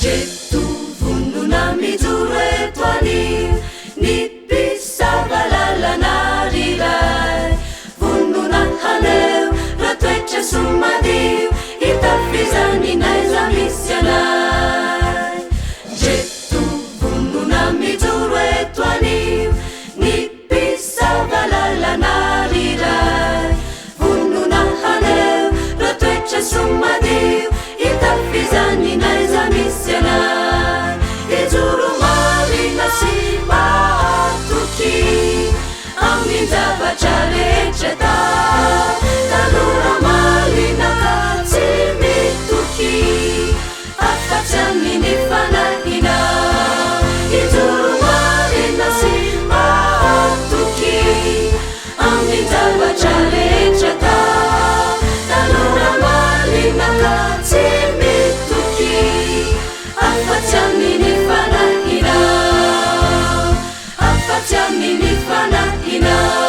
Ndreto vonona mijoro eto anio ny mpisava lalana ry Ray. Vonona haneho ireo toetra soa madio hitafy izany n'aiza misy anay. Ndreto vonona mijoro eto anio ny mpisava lalana ry Ray. Vonona haneho ireo toetra soa madio hitafy izany n'aiza misy anay. Hijoro marina sy mahatoky amin'ny zavatra rehetra atao. Tanora marina ka tsy mitoky afa-tsy amin'ny fanahinao. Hijoro marina sy mahatoky amin'ny zavatra rehetra atao. Tanora marina ka tsy mitoky afa-tsy amin'ny fanahinao. Afa-tsy amin'ny fanahinao.